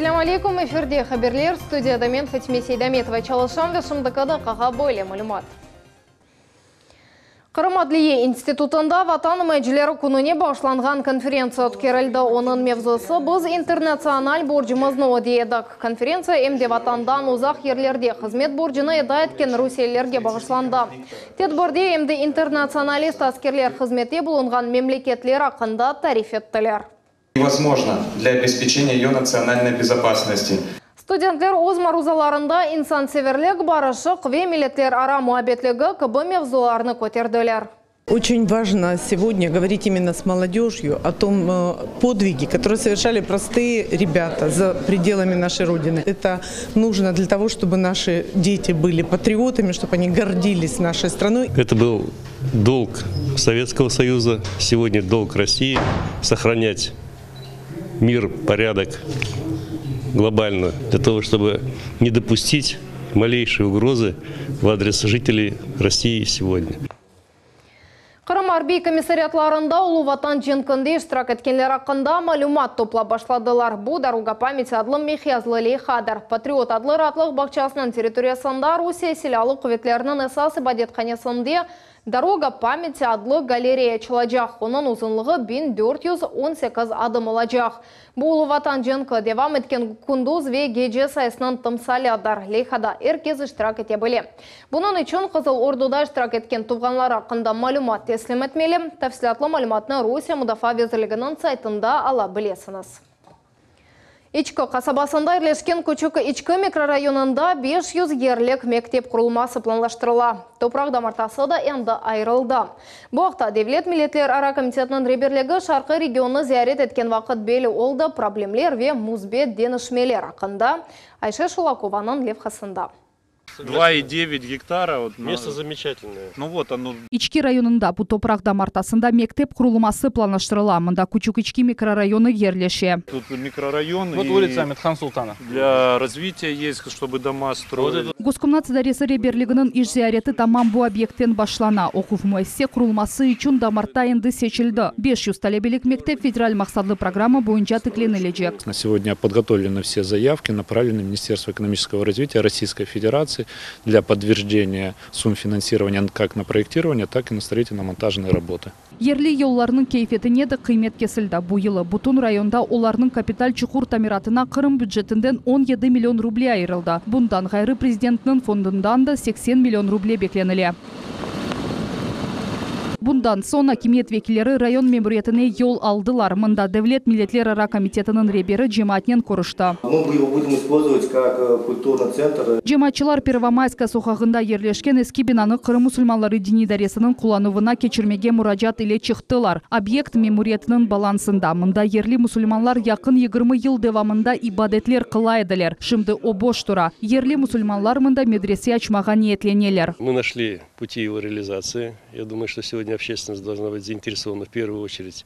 Esselâmu aleyküm, efirde haberler, studiyada men Fatime Seydametova çalışam ve şimdiki daqqağa böyle malümat. Qırım adliye institutında Vatan imayecileri kününe bağışlanğan konferentsiya ötkerildi. Onıñ mevzusı, Biz internatsional borcumıznı ödey edik. Konferentsiya em de Vatandan uzaq yerlerde hızmet borcunı eda etken rusiyelilerge bağışlandı. Tedbirde em de internatsionalist askerler hızmette bulunğan memleketler aqqında tarif ettiler. Nevozmojno dlâ obespeçeniya eyo natsionalnoy bezopasnosti. Studentler öz maruzalarında insanseverlik, barışıq ve milletlerara muabbetligi kibi mevzularnı köterdiler. Oçen vajno segodnâ govorit imenno s molodejyu o tom podvigi, kotorye soverşali prostye rebâta za predelami našey Rodiny. Eto nujno dlâ togo, çtoby naši deti byli patriotami, çtob oni gordilis našey stranoy. Eto byl dolg Sovetskogo Soyuza, segodnâ dolg Rossii sohranât mir, poryadok globalno, dlâ togo, çtoby ne dopustit maleyşey ugrozı v adres jiteley Rossii segodnâ. Qırım arbiy komissariatlarında Ulu Vatan cenkinde iştirak etkenler aqqında malümat toplap başladılar. Bu, Doroga pamyati adlı miqyaslı leyhadır. Patriot adlı raatlıq bağçasınıñ territoriyasında Rusiye Silâlı quvetleriniñ esas ibadethanesinde Doroga pamyati adlı galereya açılacaq, onıñ uzunlığı 1418 adım olacaq. Bu Ulu Vatan cenki devam etken kündüz ve gece sayısınıñ tımsalidir. Leyhada er kes iştirak ete bile. Bunıñ içün Qızıl Orduda iştirak etken tuvğanları aqqında malümat teslim etmeli. Tafsilâtlı malümatnı Rusiye Mudafaa vezirliginiñ saytında ala bilesiñiz. İçki qasabasında yerleşken Küçük İçki mikrorayonında 500 yerlik mektep qurulması planlaştırıla. Topraq damartası da endi ayırıldı. Bu aqta Devlet milletlerara komitetiniñ reberligi şarqiy regionnı ziyaret etken vaqıt belli oldı, problemler ve müsbet deñişmeler aqqında Ayşe Şulakovanıñ levhasında. 2,9 гектара. Вот, Место замечательное. Ну вот оно. İçki rayonında bu topraq damartasında mektep qurulması planlaştırıla. Mında Küçük İçki mikrorayonı yerleşe. Тут микрорайон. Вот и улица Аметхан Султана. Для развития есть, чтобы дома строили. Goskomnats idaresi reberliginiñ iş ziyareti tamam bu obyektten başlana. Oquv müessise qurulması içün damarta endi seçildi. 500 talebelik mektep federal maqsatlı programma boyunca tiklenilecek. На сегодня подготовлены все заявки, направлены в Министерство экономического развития Российской Федерации для подтверждения сумм финансирования как на проектирование, так и на строительно-монтажные работы. Yerli yollarnıñ keyfiyetine de qıymet kesildi. Bu yılı bütün rayonda olarnıñ kapital çuqur tamiratına Qırım bücetinden 17 million ruble ayırıldı. Bundan ğayrı Prezidentniñ fondundan da 80 million ruble beklenile. Bundan soñ akimiyet vekilleri rayon memuriyetine yol aldılar. Mında Devlet milletlerara komitetiniñ reberi cemaatnen körüşti. Мы его будем использовать как культурный центр. Cemaatçılar Pervomayskaya soqağında yerleşken eski binanı Qırım musulmanları diniy idaresiniñ qullanuvına keçirmege muracaat ile çıqtılar. Obyekt memuriyetiniñ balansında. Mında yerli musulmanlar yaqın 20 yıl devamında ibadetler qıla ediler. Şimdi o boş tura. Yerli musulmanlar mında medrese açmağa niyetleneler. Мы нашли пути его реализации. Я думаю, что сегодня общественность должна быть заинтересована в первую очередь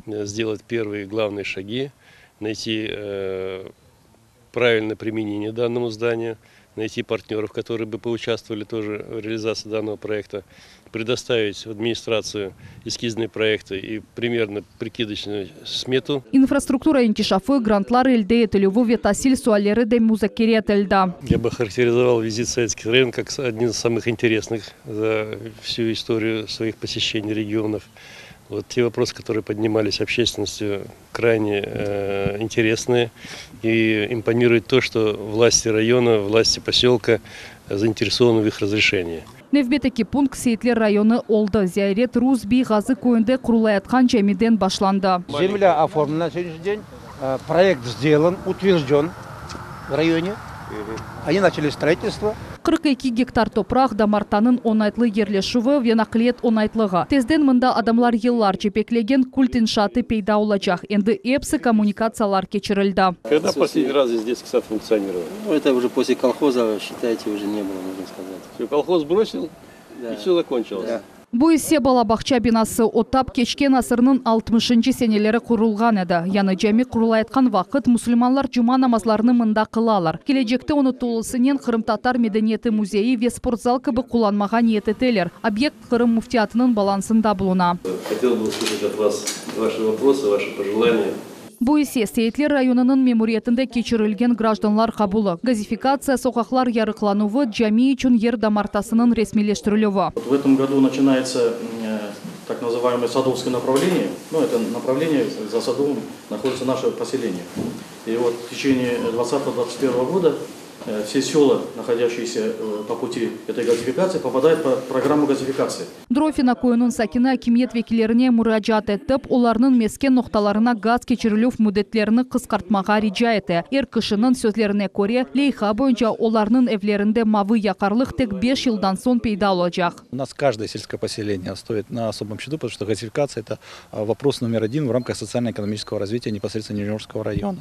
сделать первые главные шаги, найти правильное применение данному зданию, найти партнеров, которые бы поучаствовали тоже в реализации данного проекта, предоставить в администрацию эскизные проекты и примерно прикидочную смету. İnfrastruktura inkişafı, grantlar elde etilüvi ve tasil sualleri de muzakere etildi. Я бы характеризовал визит в Советский район как один из самых интересных за всю историю своих посещений регионов. Вот те вопросы, которые поднимались общественностью, крайне интересные. И импонирует то, что власти района, власти поселка заинтересованы в их разрешении. Nevbetteki punkt Seyitler rayonı oldı. Ziyaret Rus Biy Ğazı köyünde qurulayatqan camiden başlandı. Земля оформлена на сегодняшний день, проект сделан, утвержден в районе. Они начали строительство. 42 gektar topraq, damartanıñ oñaytlı yerleşüvi ve naqliyat oñaytlığı. Tezden mında adamlar yıllarca beklegen kult inşaatı peyda olacaq. Endi episi kommunikatsiyalar keçirildi. Когда последний раз здесь детский сад функционировал? Ну, это уже после колхоза, считайте, уже не было, можно сказать. Все, колхоз бросил, Да. и все закончилось. Да. Bu ise bala bağça binası o tap keçken asırnıñ 60 seneleri qurulğan edi. Yañı cami qurulayatqan vaqıt musulmanlar cuma namazlarını mında qılalar. Kelecekte onı tolusınen qırımtatar medeniyeti müzeyi ve sportzal kibi qullanmağa niyet eteler. Obyekt Qırım müftiyatınıñ balansında buluna. Хотел бы услышать от вас ваши вопросы, ваши пожелания. Bu ise Seyitler rayonınıñ memuriyetinde keçirilgen grajdanlar qabulı, gazifikatsiya, soqaqlar yarıqlanuvı, cami içün yer damartasınıñ resmiyleştirilüvi. В этом году начинается так называемое Садовское направление. Ну, это направление, за Садовым находится наше поселение. И вот в течение 2020-2021 года все села, находящиеся по пути этой газификации, попадают под программу газификации. Drofino köyüniñ sakini akimiyet vekillerine muracaat etip, olarnıñ mesken noqtalarına gaz keçirilüv müddetlerini qısqartmağa rica ete. Er kişiniñ sözlerine köre, leyha boyunca olarnıñ evlerinde mavı yaqarlıq tek 5 yıldan soñ peyda olacaq. У нас каждое сельское поселение стоит на особом счету, потому что газификация – это вопрос номер один в рамках социально-экономического развития непосредственно Нижнеуральского района.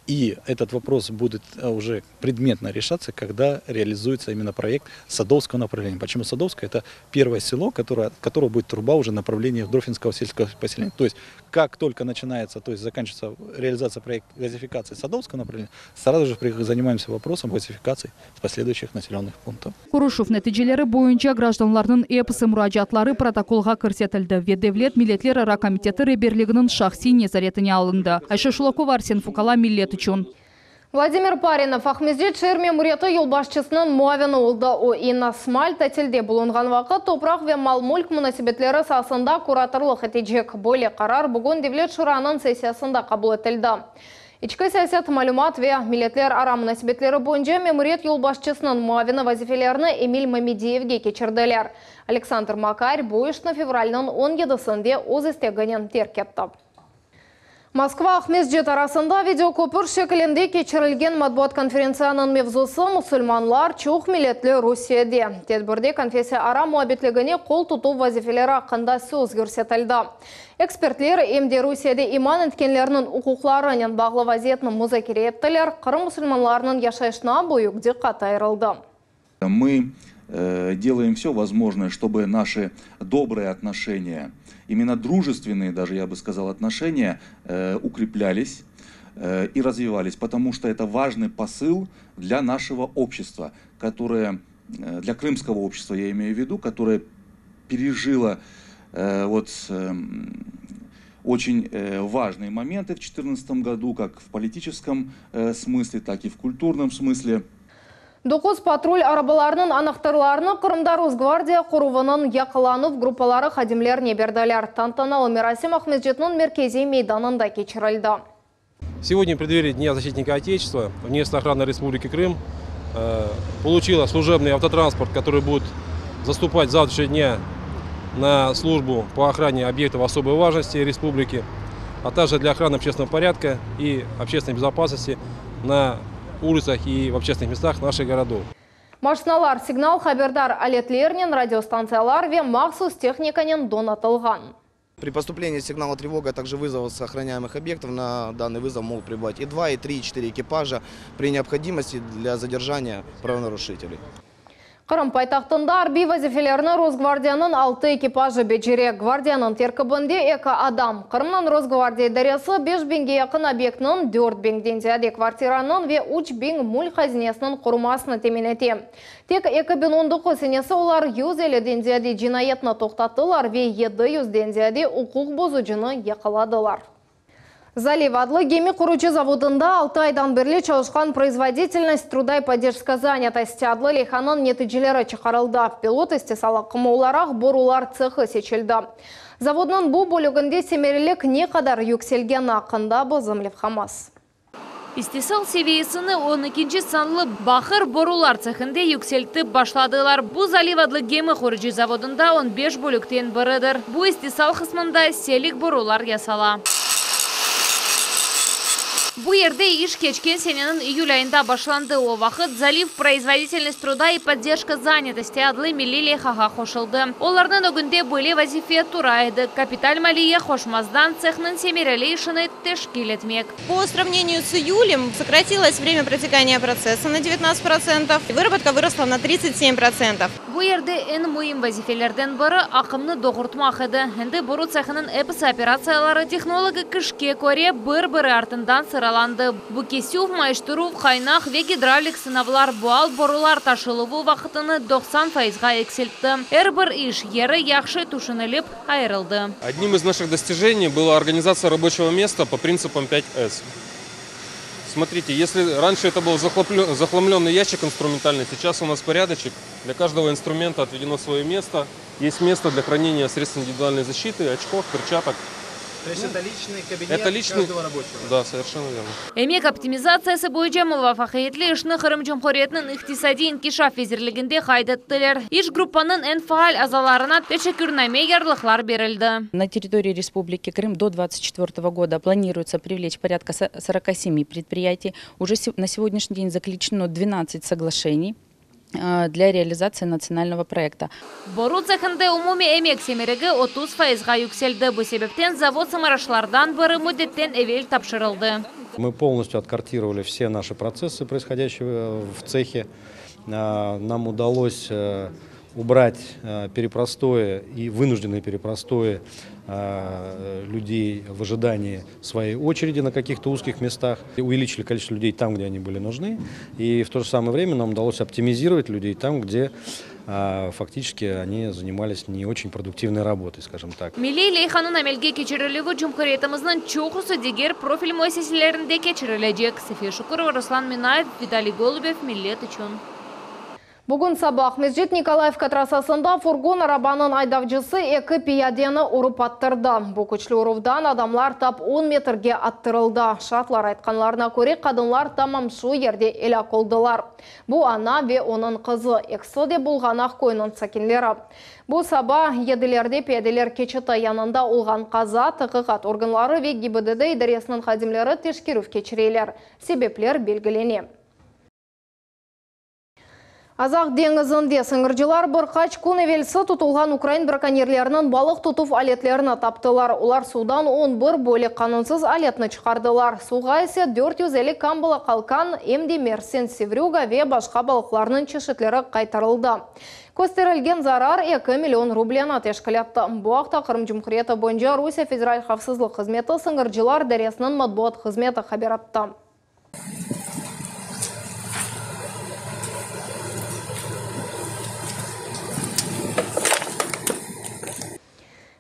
И этот вопрос будет уже предметно решаться, когда реализуется именно проект Садовского направления. Почему Садовское? Это первое село, которое, от которого будет труба уже направление Дрофинского сельского поселения. То есть, как только начинается, то есть заканчивается реализация проекта газификации Садовского направления, сразу же занимаемся вопросом газификации последующих населенных пунктов. Körüşüv neticeleri boyunca grajdanlarnıñ episi muracaatları protokolğa kirsetildi ve Devlet milletlerara komiteti reberliginiñ şahsiy nezaretine alındı. Ayşe Şulakova, Arsen Fukala, Millet içün. Vladimir Parinov Aqmescit şeer memuriyeti yolbaşçısınıñ muavini oldı. O, İnna Smal tatilde bulunğan vaqıt topraq ve mal-mülk munasebetleri saasında kuratorlıq etecek. Böyle qarar bugün Devlet Şurasınıñ sessiyasında qabul etildi. İçki siyaset, malümat ve milletlerara munasebetleri boyunca memuriyet yolbaşçısınıñ muavini vazifelerini Emil Mamediyevge keçirdiler. Aleksandr Makar bu işni fevralniñ 17-sinde öz isteginen terk etti. Moskva Aqmescit arasında videoköpür şeklinde keçirilgen matbuat konferentsiyanıñ mevzusı musulmanlar çoq milletli Rusiyede. Tedbirde konfessiyaara muabbetligine qol tutuv vazifeleri aqqında söz yürsetildi. Ekspertler em de Rusiyede iman etkenlerniñ uquqlarınen bağlı vaziyetni muzakere ettiler, Qırım musulmanlarınıñ yaşayışına büyük diqqat ayırıldı. Мы делаем все возможное, чтобы наши добрые отношения, именно дружественные даже, я бы сказал, отношения, укреплялись и развивались, потому что это важный посыл для нашего общества, которое, для крымского общества я имею в виду, которое пережило вот очень важные моменты в 2014 году, как в политическом смысле, так и в культурном смысле. Doquz patrul arabalarınıñ anahtarlarını Qırımda Rosgvardiya qoruvınıñ yaqalanuv gruppaları hadimlerine berdiler. Tantanalı merasim Aqmescitniñ merkeziy meydanında keçirildi. Сегодня, в преддверии Дня защитника Отечества, Внешняя охрана Республики Крым получила служебный автотранспорт, который будет заступать с завтрашнего дня на службу по охране объектов особой важности республики, а также для охраны общественного порядка и общественной безопасности на улицах и в общественных местах наших городов. Maşinalar signal haberdar aletlerinen, radiostantsiyalar ve mahsus tehnikanen donatılğan. При поступлении сигнала тревога, а также вызова с охраняемых объектов на данный вызов могут прибывать и 2, и 3, и 4 экипажа при необходимости для задержания правонарушителей. Qırım paytahtında arbiy vazifelerni Rosgvardiyanıñ altı ekipajı becere. Gvardiyanıñ terkibinde eki adam. Qırımnıñ Rosgvardiya idaresi 5000ge yaqın obyektniñ, 4000den ziyade kvartiranıñ ve 3000 mülk hazinesiniñ qorumasını temin ete. Tek 2019 senesi olar 150den ziyade cinayetni toqtattılar ve 700den ziyade uquq bozucını yaqaladılar. Zaliv adlı gemi qurucı zavodında 6 aydan berli çalışqan производительность труда и поддержка занятости adlı leyhanıñ neticeleri çıqarıldı. Pilot istisal aqımı olaraq borular tsehı seçildi. Zavodnıñ bu bölüginde semerelilik ne qadar yükselgeni aqqında bizim levhamız. İstisal seviyesini 12 sanlı baqır borular tsehinde yükseltip başladılar. Bu Zaliv adlı gemi qurucı zavodında 15 bölükten biridir. Bu istisal qısmında selik borular yasala. Bu yerde iş keçken seneniñ iyül ayında başlandı. O vaqıt Zaliv производительность труда и поддержка занятости adlı milliy leyhağa qoşuldı. Olarnıñ ögünde böyle vazife tura edi. Kapital maliye qoşmazdan tsehniñ semereli işini teşkil etmek. По сравнению с июлем сократилось время протекания процесса на 19%, выработка выросла на 37%. Bu yerde eñ müim vazifelerden biri, aqımnı doğurtmaq edi. Endi boru tsehiniñ episi operatsiyaları tehnologik işke köre bir-biri artından sıralandı. Bu kesüv, mayıştıruv, qaynaq ve gidravlik sınavlar, bu al borular taşıluvı vaqtını 90 faizğa eksiltti. Er bir iş yeri yahşı tüşünilip ayırıldı. Одним из наших достижений была организация рабочего места по принципам 5С. Смотрите, если раньше это был захламленный ящик инструментальный, сейчас у нас порядочек. Для каждого инструмента отведено свое место. Есть место для хранения средств индивидуальной защиты, очков, перчаток. То есть это личный кабинет Это личный... каждого рабочего? Да, совершенно верно. Emek optimizatsiyası boyunca muvafaqiyetli işni Qırım Cumhuriyetiniñ İqtisadiy inkişaf vezirliginde qayd ettiler. İş gruppanıñ eñ faal azalarına teşekkürname yarlıqlar berildi. На территории Республики Крым до 2024 года планируется привлечь порядка 47 предприятий. Уже на сегодняшний день заключено 12 соглашений для реализации национального проекта. Boru tsehinde umumiy emek semeregi 30 faizğa yükseldi. Bu sebepten zavod sımarışlardan biri müddetten evel tapşırıldı. Мы полностью откартировали все наши процессы, происходящие в цехе. Нам удалось убрать перепростои и вынужденные перепростои людей в ожидании своей очереди на каких-то узких местах. И увеличили количество людей там, где они были нужны. И в то же самое время нам удалось оптимизировать людей там, где фактически они занимались не очень продуктивной работой, скажем так. Milliy leyhanıñ amelge keçirilüvi cumhuriyetimizniñ çoqusı diger profil müessiselerinde keçirilecek. Safiye Şukurova, Ruslan Minayev, Vitaliy Golubev, Millet içün. Bugün saba Aqmescit Nikolayevka trassasında furgon arabanıñ aydavcısı eki piyadeni urıp attırdı. Bu küçlü uruvdan adamlar tap on metrge attırıldı. Şaatlar aytqanlarına köre, qadınlar tamam şu yerde elâk oldılar. Bu ana ve onıñ qızı, ekisi de Bulğanaq köyüniñ sakinleri. Bu saba yedilerde piyadeler keçiti yanında olğan qaza, taqiqat organları ve GİBDD idaresiniñ hadimleri teşkerüv keçireler. Sebepler belgilene. Azaq deñizinde sıñırcılar bir qaç kün evelsi tutulğan ukrain brakonyerleriniñ balıq tutuv aletlerini taptılar. Olar suvdan 11 böyle qanunsız aletni çıqardılar. Suvğa ise 450 kambala qalkan, em de mersin, sevrüga ve başqa balıqlarnıñ çeşitleri qaytarıldı. Kösterilgen zarar 2 million rubleni teşkil etti. Bu aqta Qırım Cumhuriyeti boyunca Rusiye Federal havfsızlıq hızmeti sıñırcılar idaresiniñ matbuat hızmeti haber etti.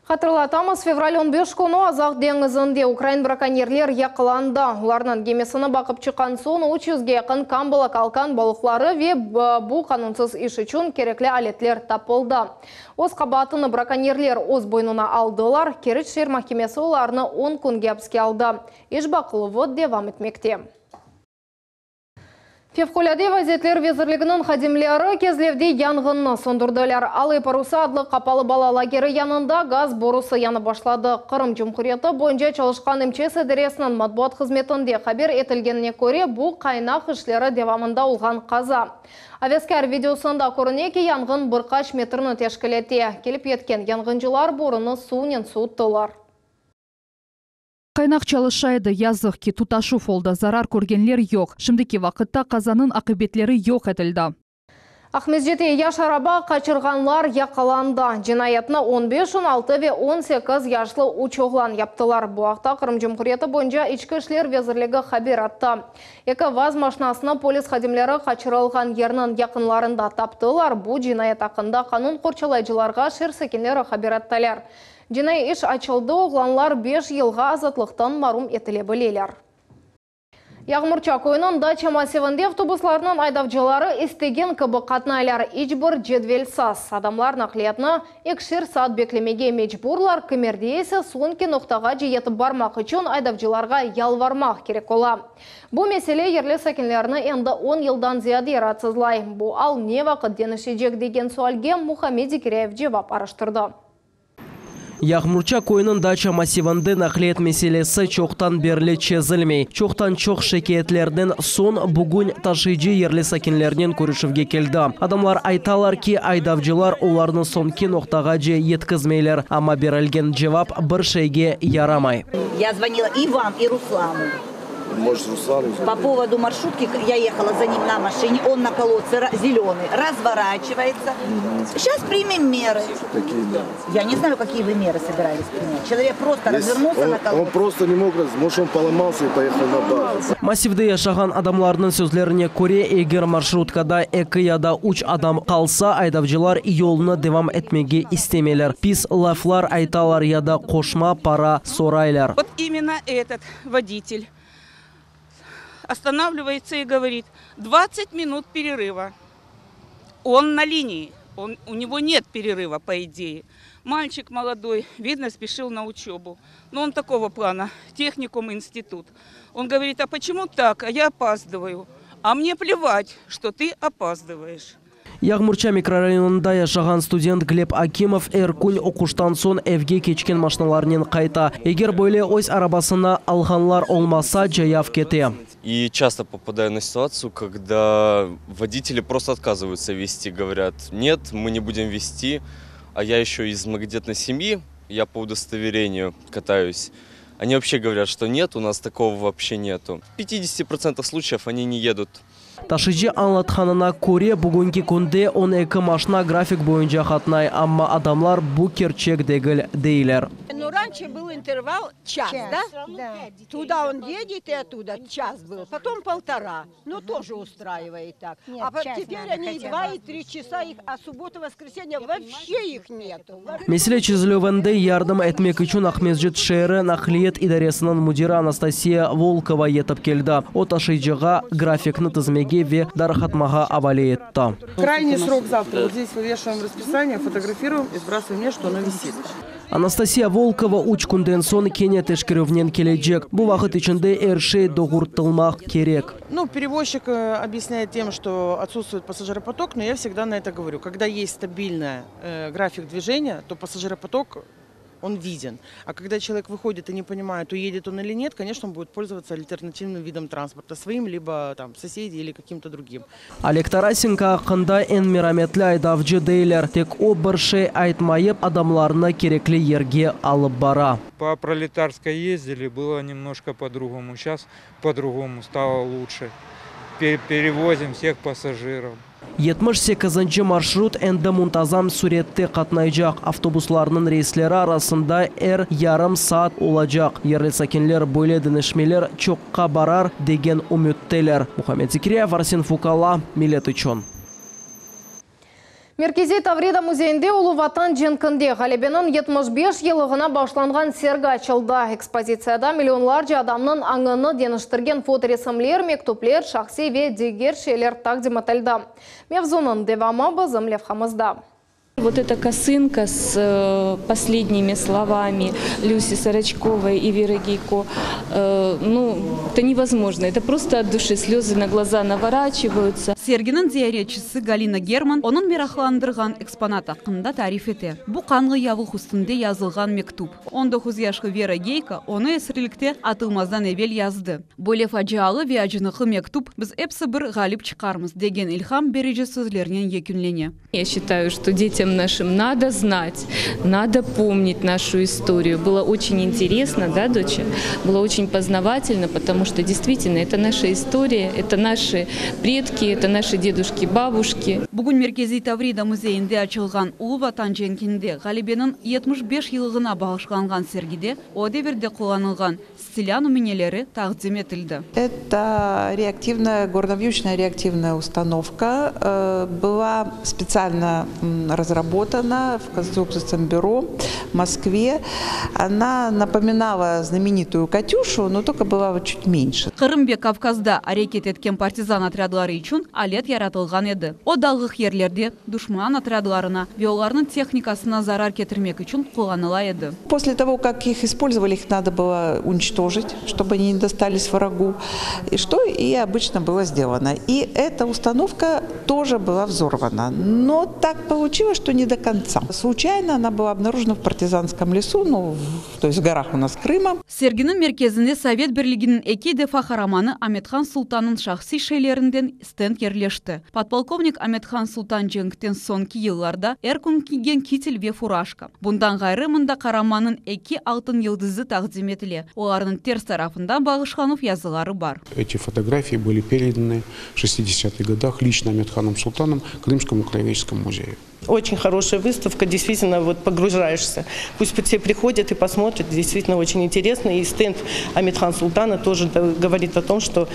Hatırlatamız, fevral 15 künü Azaq deñizinde ukrain brakonyerler yaqalandı. Olarnıñ gemisini baqıp çıqqan soñ 300ge yaqın kambala kalkan balıqları ve bu qanunsız iş içün kerekli aletler tapıldı. Öz qabaatını brakonyerler öz boynuna aldılar. Keriç şeer mahkemesi olarnı on künge apiske aldı. İş baqıluvı devam etmekte. Fevqulâde vaziyetler vezirliginiñ hadimleri Kezlevde yanğınnı söndürdiler. Alые parusa adlı qapalı bala lageri yanında gaz borusı yanıp başladı. Qırım Cumhuriyeti boyunca çalışqan MÇS idaresiniñ matbuat hızmetinde haber etilgenine köre, bu, qaynaq işleri devamında olğan qaza. Aveskâr videosında körüne ki, yanğın bir qaç metrni teşkil ete. Kelip yetken yanğıncılar borunı suvnen suvuttılar. Qaynaq çalışa edi, yazıq ki, tutaşuv oldı, zarar körgenler yoq. Şimdiki vaqıtta qazanıñ aqibetleri yoq etildi. Aqmescitte yaş araba qaçırğanlar yaqalandı. Cinayetni on beş, on altı ve on sekiz yaşlı üç oğlan yaptılar. Bu aqta Qırım Cumhuriyeti boyunca İçki işler vezirligi haber etti. Eki vaz maşinasını polis hadimleri qaçırılğan yerniñ yaqınlarında taptılar. Bu cinayet aqqında qanun qorçalayıcılarğa şeer sakinleri haber ettiler. Cinaiy iş açıldı, oğlanlar beş yılğa azatlıqtan marum etile bileler. Yağmurça köyüniñ daça massivinde avtobuslarnıñ aydavcıları istegen kibi qatnaylar, iç bir cedvelsiz. Adamlar naqliyatnı ekişer saat beklemege mecburlar, kimerde ise soñki noqtağace yetip barmaq içün aydavcılarğa yalvarmaq kerek ola. Bu mesele yerli sakinlerni endi on yıldan ziyade raatsızlay. Bu al ne vaqıt deñişecek degen sualge Muhammed Zekiryayev cevap araştırdı. Yağmurça köyüniñ daça massivinde naqliyat meselesi çoqtan berli çezilmey. Çoqtan-çoq şikâyetlerden soñ bugün taşıyıcı yerli sakinlernen körüşüvge keldi. Adamlar aytalar ki, aydavcılar olarnı soñki noqtağace yetkizmeyler, amma berilgen cevap bir şeyge yaramay. Ya zvonila i vam, i Ruslanu. Может, Руслан По поводу маршрутки, я ехала за ним на машине, он на колодце зеленый, разворачивается. Сейчас примем меры. Какие меры? Я не знаю, какие вы меры собирались принять. Человек просто Если развернулся он, на колодце. Он просто не мог, раз- может, он поломался и поехал на базу. Massivde yaşağan adamlarnıñ sözlerine köre, eger marşrutkada eki ya da üç adam qalsa, aydavcılar yolnı devam etmege istemeyler. Pis laflar aytalar ya da qoşma para soraylar. Вот именно этот водитель останавливается и говорит, 20 минут перерыва. Он на линии, он, у него нет перерыва, по идее. Мальчик молодой, видно, спешил на учебу. Но он такого плана, техникум, институт. Он говорит, а почему так, а я опаздываю. А мне плевать, что ты опаздываешь. Yağmurça mikrorayonında yaşağan student Gleb Akimov er kün oquştan soñ evge keçken maşnalarnen qayta. Eger böyle öz arabasını alğanlar olmasa, cayav kete. И часто попадаю на ситуацию, когда водители просто отказываются везти, говорят, нет, мы не будем везти, а я еще из многодетной семьи, я по удостоверению катаюсь. Они вообще говорят, что нет, у нас такого вообще нету. В 50% случаев они не едут. Taşıyıcı añlatqanına köre, bugünki künde 12 maşna grafik boyunca qatnay, amma adamlar bu kerçek degil deyler. Ну, раньше был интервал час, да? Туда он едет и оттуда час был, потом полтора. Ну, тоже устраивает так. Нет, а по- час теперь надо они хотя бы. два и три часа их, а суббота, воскресенье вообще их нету. Mesele çezilüvinde yardım etmek içün Aqmescit şeeri naqliyat idaresiniñ müdiri Anastasiya Volkova yetip keldi. O taşıyıcığa grafikni tizmege ve darqatmağa avale etti. Крайний срок завтра. Вот здесь вывешиваем расписание, фотографируем и сбрасываем мне, что оно висит. Анастасия Волкова üç künden soñ kene teşkerüvnen kelecek. Bu vaqıt içinde er şey doğrultılmaq kerek. Ну, перевозчик э, объясняет тем, что отсутствует пассажиропоток, но я всегда на это говорю. Когда есть стабильный э, график движения, то пассажиропоток он виден. А когда человек выходит и не понимает, уедет он или нет, конечно, он будет пользоваться альтернативным видом транспорта, своим, либо там соседи или каким-то другим. Олег Тарасенко aqqında eñ merametli aydavcı deyler. Tek o bir şey aytmayıp adamlarnı kerekli yerge alıp bara. По Пролетарской ездили, было немножко по-другому. Сейчас по-другому стало лучше. Пе- Перевозим всех пассажиров. 78 marşrut endi muntazam sürette qatnaycaq. Avtobuslarnıñ reysleri arasında er yarım saat olacaq. Yerli sakinler böyle deñişmeler çoqqa barar degen ümütteler. Muhammed Zikriyev, Arsen Fukala, Millet içün. Merkeziy Tavrida müzeyinde Ulu Vatan cenkinde ğalebeniñ 75 yıllığına bağışlanğan sergi açıldı. Ekspozitsiyada millionlarca adamnıñ añını deñiştirgen fotoresimler, mektüpler, şahsiy ve diger şeyler taqdim etildi. Mevzunıñ devamı bizim levhamızda. Вот эта косынка с э, последними словами Люси Сорочковой и Веры Гейко, э, ну, это невозможно. Это просто от души слезы на глаза наворачиваются. Serginiñ ziyaretçisi Galina German onıñ meraqlandırğan eksponat aqqında tarif ete. Bu qanlı yavluq üstünde yazılğan mektüp. 19 yaşlı Vera Geyko onı esirlikte atılmazdan evel yazdı. Böyle facialı ve acınıqlı mektüp biz episi bir ğalip çıqarmız degen ilham berici sözlernen yekünlene. Я считаю, что детям нашим надо знать, надо помнить нашу историю. Было очень интересно, да, доча? Было очень познавательно, потому что действительно это наша история, это наши предки, это наши дедушки, бабушки. Bugün Merkeziy Tavrida müzeyinde açılğan Ulu Vatan cenkinde ğalebeniñ 75 yıllığına bağışlanğan sergide o devirde qullanılğan silâ nümüneleri taqdim etildi. Это реактивная, горно-вьючная реактивная установка. э, Была специально м, разработана в конструкторском бюро в Москве. Она напоминала знаменитую «Катюшу», но только была вот чуть меньше. Qırım ve Kavkazda areket etken partizan otrâdları içün alet yaratılğan edi. O dağlıq yerlerde duşman otrâdlarına ve olarnıñ tehnikasına zarar ketirmek içün qullanıla edi. После того, как их использовали, их надо было уничтожить, чтобы они не достались врагу. И что и обычно было сделано. И эта установка тоже была взорвана. Но так получилось, что не до конца. Случайно она была обнаружена в партизанском лесу, ну, в- то есть в горах у нас Крыма. Serginiñ merkezinde Sovet Birliginiñ eki defa qaramanı Amethan Sultannıñ şahsiy şeylerinden stend yerleştirilgen. yerleşti. Podpolkovnik Amet-Han Sultan cenkten soñki yıllarda er kün kiygen kitel ve furajka. Bundan ğayrı mında qaramannıñ eki altın yıldızı taqdim etile, olarnıñ ters tarafında bağışlanuv yazıları bar. Эти фотографии были переданы в шестидесятых годах лично Аметханом Султаном Крымскому краеведческому музею. Очень хорошая выставка, действительно вот погружаешься. Пусть все приходят и посмотрят, действительно очень интересно. И стенд Аметхан Султана тоже говорит о том, что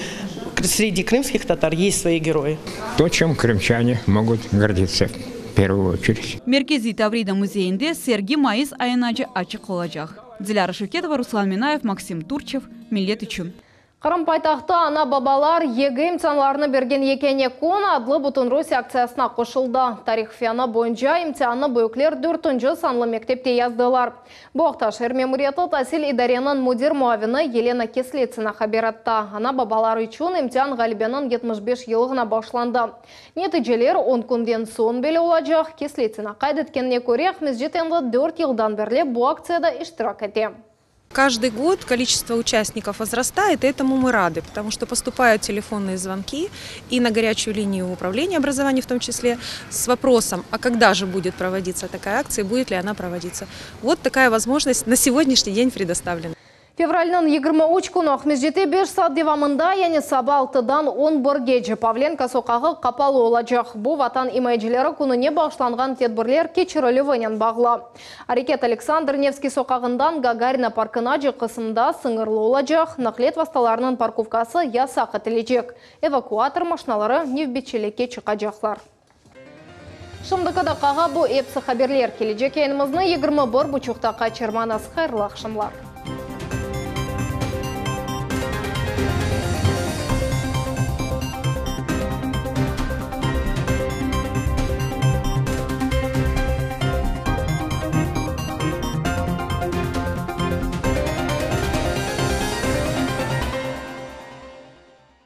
среди крымских татар есть свои герои. То, чем крымчане могут гордиться в первую очередь. Merkeziy Tavrida müzeyinde sergi mayıs ayınace açıq olacaq. Dilâra Şevketova, Ruslan Minayev, Maksim Turçev, Millet içün. Qırım paytahtı ana-babalar YEGE imtianlarını bergen yekâne kün adlı bütünrusiye aktsiyasına qoşuldı. Tarih feni boyunca imtiannı büyükler dörtünci sanlı mektepte yazdılar. Bu aqta şeer memuriyeti tasil idareniñ müdir muavini Yelena Kislitsına haber etti. Ana-babalar içün imtian ğalebeniñ 75 yıllığına bağışlandı. Neticeler on künden soñ belli olacaq. Kislitsına qayd etkenine köre, Aqmescit endi dört yıldan berli bu aktsiyada iştirak ete. Каждый год количество участников возрастает, и этому мы рады, потому что поступают телефонные звонки и на горячую линию управления образования в том числе с вопросом, а когда же будет проводиться такая акция, будет ли она проводиться. Вот такая возможность на сегодняшний день предоставлена. Fevralniñ 23 künü Aqmescitte 5 saat devamında, yani saba 6-dan 11-gece Pavlenko soqağı qapalı olacaq. Bu Vatan imayecileri kününe bağışlanğan tedbirler keçirilüvinen bağlı. Areket Aleksandr Nevskiy soqağından Gagarina parkınace qısımda sıñırlı olacaq, naqliyat vastalarınıñ parkovkası yasaq etilecek, evakuator maşinaları nevbetçilikke çıqacaqlar. Şimdiki daqqağa bu episi haberler. Kelecek yayınımıznı 21 buçuqta qaçırmañız. Hayırlı aqşamlar!